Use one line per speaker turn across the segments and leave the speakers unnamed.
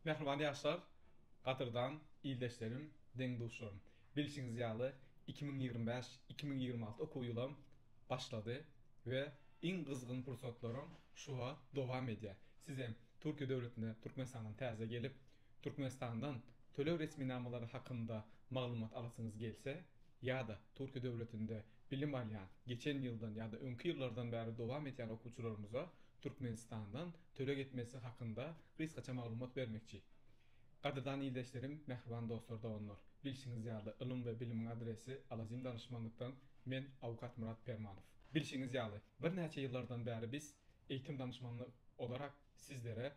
Mähriban ýaşlar, gadyrdan ildeşlerim, deň-duşlarym! Bilşiňiz ýaly, 2025, 2026 okuw ýylam başlady we iň gyzgyn pursatlaram şu wagt dowam edýär. Sizem Türkiýe döwletine Türkmenistandan täze gelip, Türkmenistandan töleg resminamalary hakynda maglumat alasyňyz gelse ýa-da Türkiýe döwletinde bilim alýan, geçen ýyldan ýa-da öňki ýyllardan bäri dowam edýän okuwçylarymyza Türkmenistandan töleg etmesi hakynda gysgaça maglumat bermekçi. Gadyrdan ildeşlerim, mähriban dostlar, doganlar! Bilşiňiz ýaly, ylym we bilimiň adresi Alazim danyşmanlykdan men Awukat Myrat Permanow. Bilşiňiz ýaly, birnäçe ýyllardan bäri biz eýitim danyşmanlyk olarak sizlere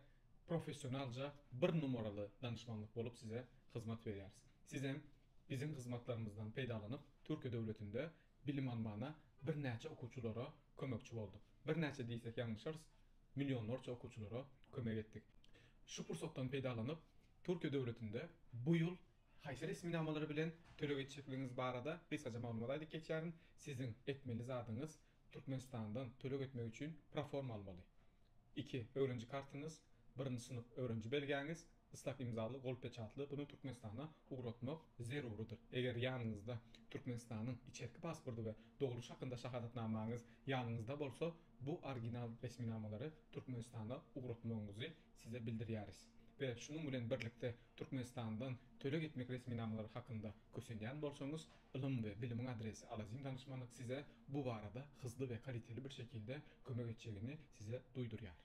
professionalja bir numaraly danyşmanlyk bolup size hyzmat berýäris. Sizem biziň hyzmatlarymyzdan peýdalanyp Türkiýe döwletinde bilim almana birnäçe okuwçylara kömekçi bolduk. Birnäçe diýsek ýalňyşarys, millionlarça okuwçylara kömek etdik. Şu pursatdan peýdalanyp, Türkiýe döwletinde bu ýyl haýsy resminamalary bilen töleg etjekligiňiz barada gysgaça maglumat aýdyp geçýärin. Siziň etmeli zadyňyz Türkmenistandan töleg etmek üçin proforma almaly. Iki, öwrenji kartyňyz, birinji synp öwrenji belgäňiz, Yslak imzaly, gol peçatly buny Türkmenistana ugratmak zerurydyr. Eger ýanyňyzda Türkmenistanyň içerki pasporty we dogluş hakynda şahadatnamaňyz ýanyňyzda bolsa, bu original resminamalary Türkmenistana ugratmagyňyzy size bildirýäris. We şunuň bilen birlikde Türkmenistandan töleg etmek resminamalary hakynda kösenýän bolsaňyz, ylym we bilimiň adresi Alazim danyşmanlyk size bu barada hyzly we kaliteli bir şekilde kömek etjegini size duýdurýar.